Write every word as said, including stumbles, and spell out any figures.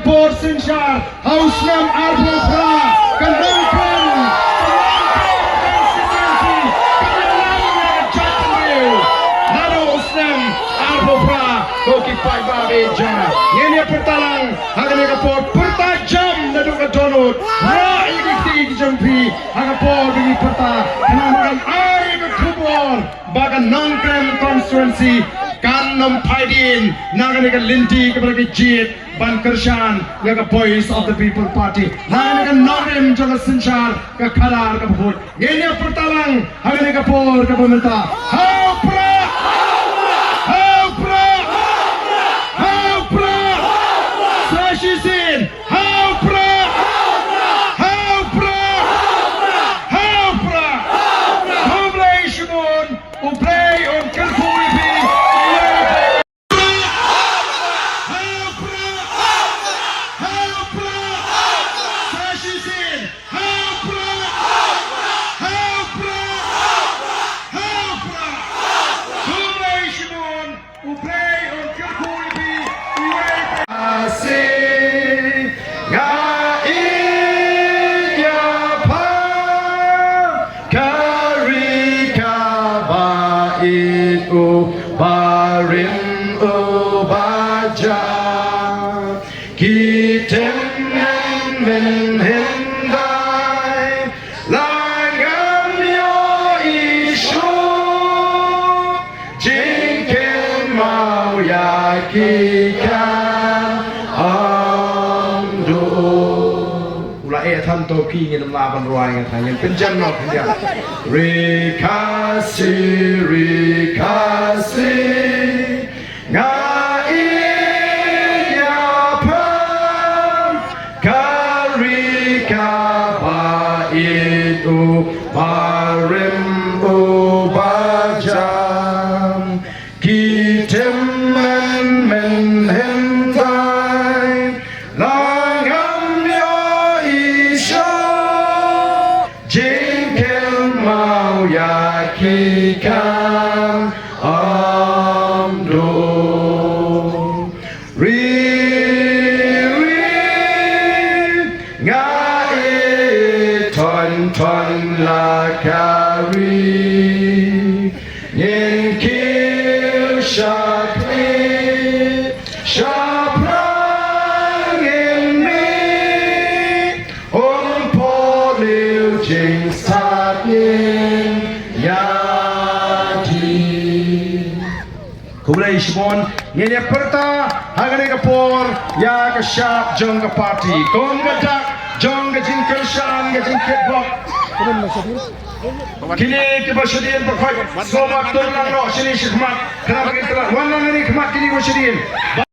Por synshar ha u snem arphew phra, ka nongkren, ka nongkren constituency ka la lam ïa ka jaitbynriew. Naduh u snem arphew phra, ko ki paidbah ba ïeit jong nga, ngin ïa pyrta lang ha kane ka por, pyrta jam naduh ka dohnud, rah ïa ki kti ki jong phi ha ka por ba ngi pyrta, khnang ba kan ai ka khubor ba ka Nongkrem constituency kan ym phai dien na kane ka lynti kaba la ki jied ban kyrshan ïa ka Voice of the People Party. Na kane ka nongrim jong ka synshar ka khadar kaba khuid, ngin ïa pyrta lang ha kane ka por kaba mynta. Ha u Prah! Ha u Prah! Ha u Prah! Sa shisien! Ha u Prah! Ha u Prah! Ha u Prah! Khublei shibun, U Blei un kyrkhu ïa phi. Ha u Prah! Ha u Prah! Sa shisien! Ha u Prah! Ha u Prah! Ha u Prah! Khublei shibun, U Blei un kyrkhu ïa phi. Asi, nga ïeit ïa pha, ka ri kaba ïeit, u barim u bajam. Ki tim mynhynnin dei, la ngam ïohi shuh jingkynmaw ïa ki, kan ym duh. U la eh than to ki, ngin ym lah ban rwai, nga than ngin pynjem noh khyndiat. Ri Khasi, ri Khasi, nga ïeit ïa pha, ka ri kaba ïeit, u barim u bajam. Ki tim mynhynnin dei, la ngam ïohi shuh jingkynmaw ïa ki, kan ym duh. Ri, ri, nga ïeit thon thon la ka ri. Ngin kiew sha khlieh, sha phrang ngin mih, ym poi lei jingstad ngin ïa die. Khublei shibun, ngin ïa pyrta ha kane ka por ïa ka shap jong ka party. Kum ka dak jong ka jingkyrshan, ka jingkitbok. Kine kiba shadien ba khot, sngewbha tur lang noh shane shakhmat. Khnang ba kin tlot. Wan lang hangne khmat kine kiba shadien.